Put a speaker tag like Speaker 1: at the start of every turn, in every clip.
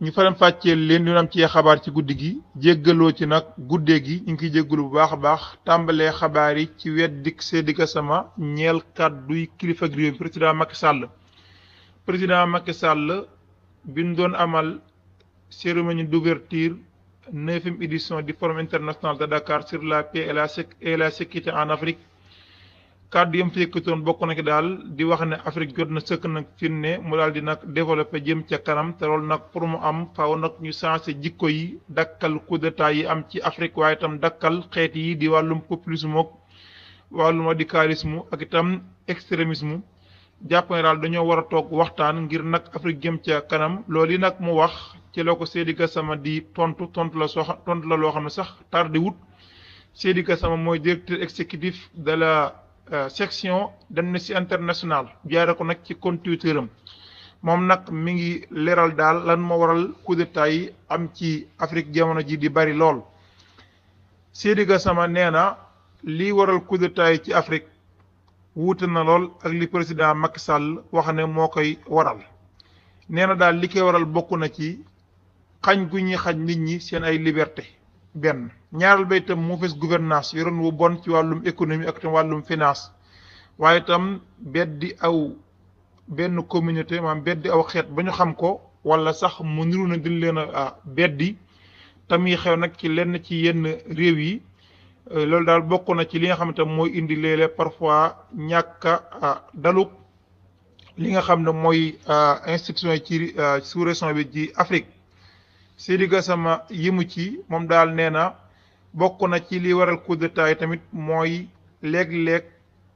Speaker 1: ñu faram fàccee leen ñu am ci xabaar ci guddi gi jéggaloo ci nag guddee gi ñu ngi koy jéggalu bu baax a baax tàmbalee xabaar yi ci weddik Seydi Gassama ñeel kàdduy kilifa ak réew mi président Macky Sall. président Macky Sall bi ñu doon amal cérémonie d'ouverture 9e édition du forum international de Dakar sur la paix et la sécurité en Afrique kàddu yam fi yëkkatoon bokk na ki daal di wax ne Afrique jot na sëkk nag fi ne mu daal di nag développé jëm ca kanam te loolu nag pour mu am faaw nag ñu changé jikko yi dakkal coup d'état yi am ci Afrique waaye itam dakkal xeet yi di wàllum populisme ak wàllum radicalisme ak itam extrémisme jàpp ne daal dañoo war a toog waxtaan ngir nag Afrique jëm ca kanam loolu yi nag mu wax ci la ko Seydi Gassama di tontu la loo xam ne sax tardé wut Seydi Gassama mooy directeur exécutif de la section d'Amnesty International jaare ko nag ci compte Twitter am moom nag mi ngi leeral daal lan moo waral coup d'état yi am ci Afrique jamono ji di bari lool. Seydi Gassama nee na lii waral coup d'état yi ci Afrique wuute na lool ak li président Macky Sall wax ne moo koy waral nee na daal li koy waral bokk na ci xañ gu ñuy xañ nit ñi seen ay liberté benn ñaaral ba itam mauvaise gouvernance yoroon wu bon ci wàllum économie ak itam wàllum finance waaye itam beddi aw benn communauté maanaam beddi aw xeet ba ñu xam ko wala sax mu niru na dañ leen a beddi tamit xew nag ci lenn ci yenn réew yi loolu daal bokk na ci li nga xam ne mooy indi léeg-léeg parfois ñàkk a daluk li nga xam ne mooy institution yi ci sous-région bi ci Afrique. Seydi Gassama yimu ci moom daal nee na bokk na ci li waral coup d'état yi tamit mooy léeg-léeg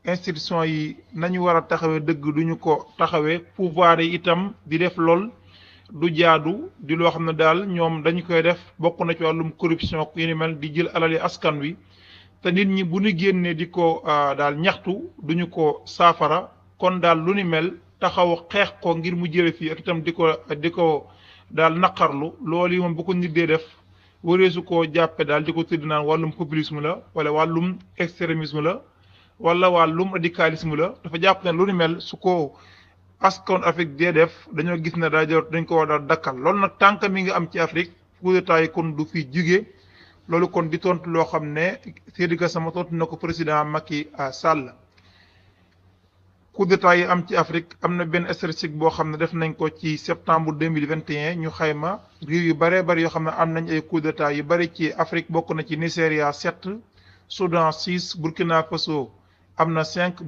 Speaker 1: institution yi nañu war a taxawee dëgg duñu ko taxawee pouvoir yi itam di def lool du jaadu di loo xam ne daal ñoom dañu koy def bokk na ci wàllum corruption yu ni mel di jël alali askan wi te nit ñi bu ñu génnee di ko daal ñaxtu duñu ko saafara kon daal lu ni mel taxaw xeex ko ngir mu jële fii ak itam di ko daal naqarlu loolu yi moom bu ko nit dee def wareesu koo jàppe daal di ko tudd naan wàllum populisme la wala wàllum extrémisme la wala wàllum radicalisme la dafa jàpp ne lu ni mel su ko askan Afrique dee def dañoo gis ne dañ ko war daal dakkal loolu nag tànk mi nga am ci Afrique coup d'état yi kon du fi jugee loolu kon di tontu loo xam ne Seydi Gassama tontu na ko président Macky Sall. coup d'état yi am ci Afrique am na benn statistique boo xam ne def nañ ko ci septembre 2021 ñu xayma réew yu bëree bëri yoo xam ne am nañ ay coup d'état yu bëri ci Afrique bokk na ci Nigeria 7 Soudan 6 Burkina Faso am na 5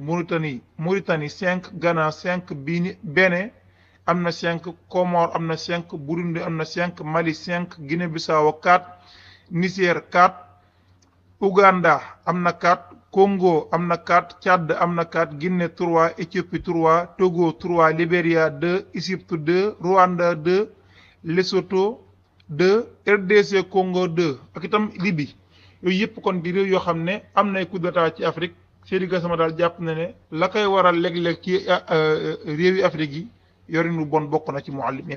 Speaker 1: Mauritanie 5 Ghana 5 Bénin am na 5 Comores am na 5 Burundi am na 5 Mali 5 Guinée-Bissau 4 Niger 4 Ouganda am na 4 Congo am na 4 Tchad am na 4 Guinée 3 Éthiopie 3 Togo 3 Libéria 2 Égypte 2 Rwanda 2 Lesotho 2 RDC Congo 2 ak itam Libye yooyu yëpp kon di réew yoo xam ne am nay coup d'état ci Afrique Seydi Gassama daal jàpp na ne la koy waral léeg-léeg ci réew yi Afrique yi yorin lu bon bokk na ci muallim